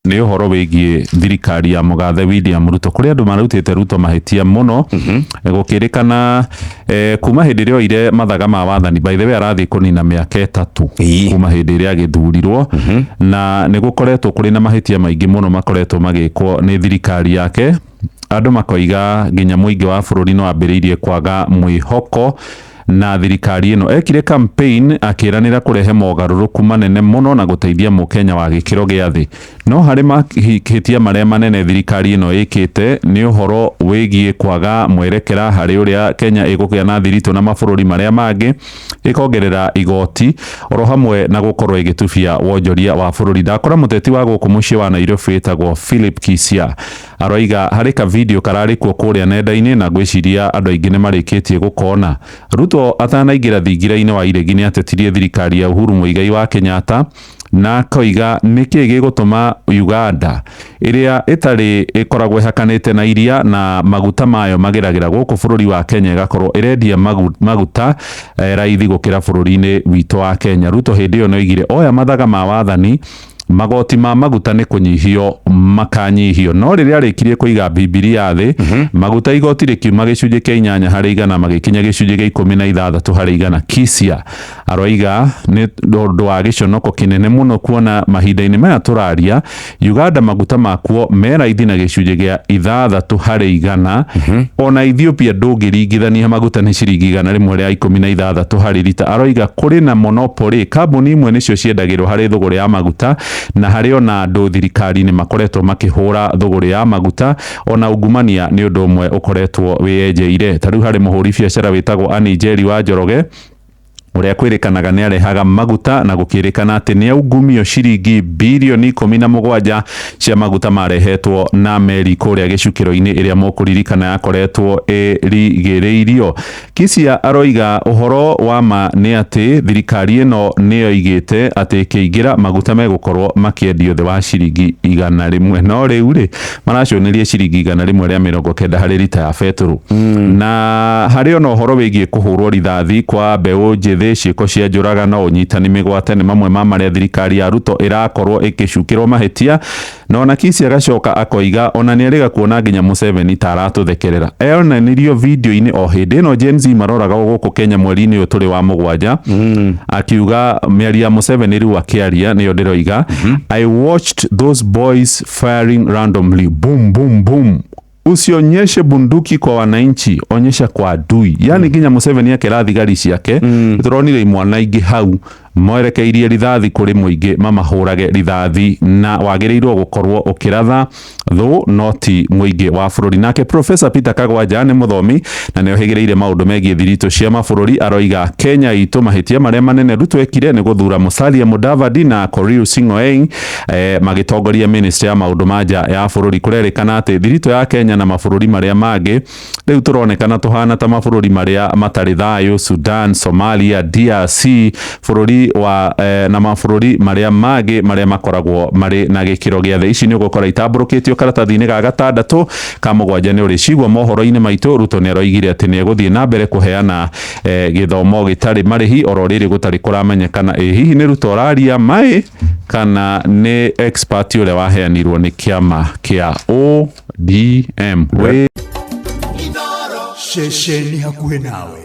Nĩ ũhoro wĩgiĩ thirikari ya mũgathe William Ruto, kũrĩ andũ marutĩte Ruto mahĩtia mũno. Gũkĩrĩkana kuma hĩndĩ ĩrĩa oire mathaga ma wathani, by the way, arathiĩ kũnina mĩaka 3 kuma hĩndĩ ĩrĩa agĩthurirwo, na nĩ gũkoretwo kũrĩ na mahĩtia maingĩ mũno makoretwo magĩkwo nĩ thirikari yake. Andũ makoiga nginya mũingĩ wa bũrũri no ambĩrĩirie kwaga mwĩhoko na thirikari ĩno. Ekire campaign akĩranĩra kũrehe mogarũrũku manene mũno na gũteithia mũkenya wa gĩkĩro gĩa thĩ, no harĩ mahĩtia marĩa manene thirikari ĩno ĩkĩte nĩ ũhoro wĩgiĩ kwaga mwerekera harĩ ũrĩa Kenya ĩgũgĩa na thiritũ na mabũrũri marĩa mangĩ, ĩkongerera igoti oro hamwe na gũkorwo ĩgĩtubia wonjoria wa bũrũri. Ndakora mũteti wa gũkũ mũciĩ wa Nairobi wĩtagwo Philip Kisia aroiga harĩ ka video kararĩ kuo kũrĩa nenda-inĩ, na ngwĩciria andũ aingĩ nĩ marĩkĩtie gũkona. Ruto atanaingĩra thingira-inĩ wa iregi nĩ atetirie thirikari ya Uhuru Muigai wa Kenyatta na akoiga nĩkĩ gĩgũtũma Uganda ĩrĩa ĩtarĩ ĩkoragwo ĩhakanĩte na iria na maguta mayo mageragĩra gũkũ bũrũri wa Kenya ĩgakorwo ĩrendia maguta raithi gũkĩra bũrũri-inĩ witũ wa Kenya. Ruto hĩndĩ ĩyo nĩoigire oya mathaga ma wathani, magoti ma maguta nĩ kũnyihio makanyihio, no rĩrĩa arĩkirie kũiga Bibilia thĩ, maguta igoti rĩkiuma 8% magĩkinya 16%. Kisia aroiga nĩ ũndũ wa gĩconoko kĩnene mũno kuona mahinda-inĩ maya tũraria Uganda maguta makuo me raithi na 6% ona Ethiopia ndũngĩringithania maguta nĩ ciringi 116 harĩ rita. Aroiga kũrĩ na monopoly, kambuni imwe nĩcio ciendagĩrwo harĩ thũgũrĩ ya maguta, na harĩ ona andũ thirikari-inĩ makoretwo makĩhũra thũgũrĩ ya maguta, ona ungumania nĩ ũndũ ũmwe ũkoretwo wĩyenjeire. Ta rĩu harĩ mũhũri biacara wĩtagwo Annie Njeri wa Njoroge ũrĩa kwĩrĩkanaga nĩ arehaga maguta, na gũkĩrĩkana atĩ nĩ aungumio ciringi birioni 17 cia maguta marehetwo na meri kũrĩa gĩcukĩro-inĩ ĩrĩa mũkũririkana yakoretwo ĩrigĩrĩirio. Kisia aroiga ũhoro wa ma nĩ atĩ thirikari ĩno nĩyo igĩte atĩ ĩkĩingĩra maguta megũkorwo makĩendio thĩ wa ciringi 100, no rĩu rĩ maraconĩria ciringi 190 harĩ rita ya betũrũ. Na harĩ ona ũhoro wĩgiĩ kũhũrwo rithathi kwa mbeũ njĩthĩ, ciĩko cia njũragano, ũnyitani mĩgwate nĩ mamwe ma marĩa thirikari ya Ruto ĩrakorwo ĩkĩcukĩrwo mahĩtia. Na ona Kisi agacoka akoiga ona nĩ erĩga kuona nginya Museveni ta aratũthekerera. Onanirio video-inĩ o hĩndĩ ĩno Gen Z maroraga gũkũ Kenya mweri-inĩ ũyũ tũrĩ wa 7, akiuga mĩario ya Museveni rĩu akĩaria nĩyo ndĩroiga, "I watched those boys firing randomly, boom boom boom. Usionyeshe bunduki kwa wananchi, onyesha kwa adui." Yani nginya Museveni akĩra thigari ciake, tũronire imwana ingĩ hau mwerekeirie rithathi kũrĩ mũingĩ mamahũrage rithathi, na wagĩrĩirwo gũkorwo ũkĩratha thũ no ti mũingĩ wa bũrũri. Nake Professor Peter Kagwanja nĩ mũthomi na nĩ ohĩgĩrĩire maũndũ megiĩ thiritũ cia mabũrũri, aroiga Kenya itũ mahĩtia marĩa manene Ruto ekire nĩ gũthura Musalia Mudavadi na Korir Sing'oei magĩtongoria ministry ya maũndũ ma nja ya bũrũri. Kũrerĩkana atĩ thiritũ ya Kenya na mabũrũri marĩa mangĩ rĩu tũronekana tũhana ta mabũrũri marĩa matarĩ thayũ, Sudan, Somalia, DRC, bũrũri wa na mabũrũri marĩa mangĩ marĩa makoragwo marĩ na gĩkĩro gĩa thĩ. Ici nĩ ũgũkora itambũrũkĩtio karatathi-inĩ ga gatandatũ ka mũgwanja nĩ ũrĩcigua mohoro-inĩ maitũ. Ruto nĩ aroigire atĩ nĩ egũthiĩ na mbere kũheana gĩthomo gĩtarĩ marĩhi oro rĩrĩ gũtarĩ kũramenyekana ĩ hihi nĩ Ruto ũraria maĩ kana nĩ expert ũrĩa waheanirwo nĩ kĩama kĩa ODM. Ceceni hakuhĩ nawe.